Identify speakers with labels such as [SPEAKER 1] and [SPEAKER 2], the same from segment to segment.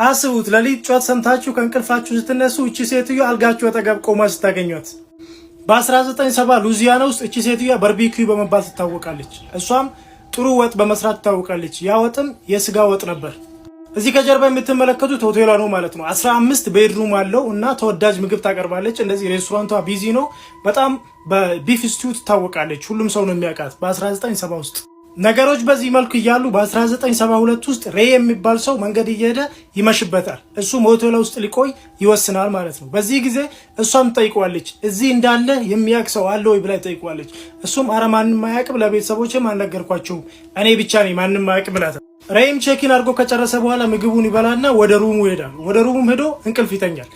[SPEAKER 1] አስቡት፣ ሌሊት ጩኸት ሰምታችሁ ከእንቅልፋችሁ ስትነሱ እቺ ሴትዮ አልጋችሁ አጠገብ ቆማ ስታገኟት። በ1970 ሉዚያና ውስጥ እቺ ሴትዮ barbecue በመባል ትታወቃለች። እሷም ጥሩ ወጥ በመስራት ትታወቃለች። ያ ወጥም የስጋ ወጥ ነበር። እዚህ ከጀርባ የምትመለከቱት ሆቴሏ ነው ማለት ነው። 15 bedroom አለው እና ተወዳጅ ምግብ ታቀርባለች። እንደዚህ ሬስቶራንቷ busy ነው። በጣም በ beef stew ትታወቃለች። ሁሉም ሰው ነው የሚያውቃት በ1970 ውስጥ። ነገሮች በዚህ መልኩ እያሉ በ1972 ውስጥ ሬይ የሚባል ሰው መንገድ እየሄደ ይመሽበታል። እሱም ሆቴሏ ውስጥ ሊቆይ ይወስናል ማለት ነው። በዚህ ጊዜ እሷም ትጠይቀዋለች፣ እዚህ እንዳለ የሚያውቅ ሰው አለ ወይ ብላ ትጠይቀዋለች። እሱም አረ ማንም አያውቅም፣ ለቤተሰቦችም አልነገርኳቸውም፣ እኔ ብቻ ነኝ፣ ማንም አያውቅም ይላታል። ሬይም check in አድርጎ ከጨረሰ በኋላ ምግቡን ይበላና ወደ room ኡ ይሄዳል። ወደ room ኡም ሄዶ እንቅልፍ ይተኛል።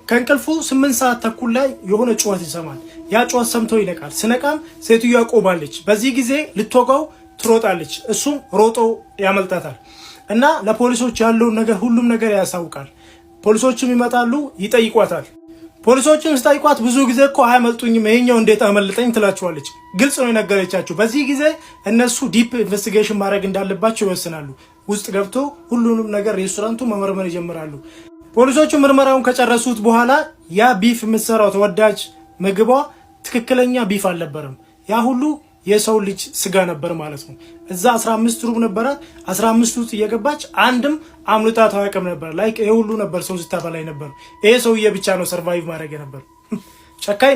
[SPEAKER 1] ከእንቅልፉ 8 ሰዓት ተኩል ላይ የሆነ ጩኸት ይሰማል። ያ ጩኸት ሰምቶ ይነቃል። ሲነቃም ሴትዮዋ ቆማለች። በዚህ ጊዜ ልትወጋው ትሮጣለች። እሱም ሮጦ ያመልጣታል እና ለፖሊሶች ያለውን ነገር ሁሉም ነገር ያሳውቃል። ፖሊሶችም ይመጣሉ፣ ይጠይቋታል። ፖሊሶችም ሲጠይቋት ብዙ ጊዜ እኮ አያመልጡኝም፣ ይሄኛው እንዴት አመለጠኝ ትላቸዋለች። ግልጽ ነው የነገረቻቸው። በዚህ ጊዜ እነሱ deep investigation ማድረግ እንዳለባቸው ይወስናሉ። ውስጥ ገብቶ ሁሉንም ነገር ሬስቶራንቱ መመርመር ይጀምራሉ። ፖሊሶቹ ምርመራውን ከጨረሱት በኋላ ያ beef የምትሰራው ተወዳጅ ምግቧ ትክክለኛ beef አልነበረም። ያ ሁሉ የሰው ልጅ ስጋ ነበር ማለት ነው። እዛ 15 room ነበራት። 15 ውስጥ እየገባች አንድም አምልጣት አያውቅም ነበር። Like ይሄ ሁሉ ነበር ሰው ስታበላይ ነበር። ይሄ ሰውዬ ብቻ ነው survive ማድረግ ነበር። ጨካኝ ናት።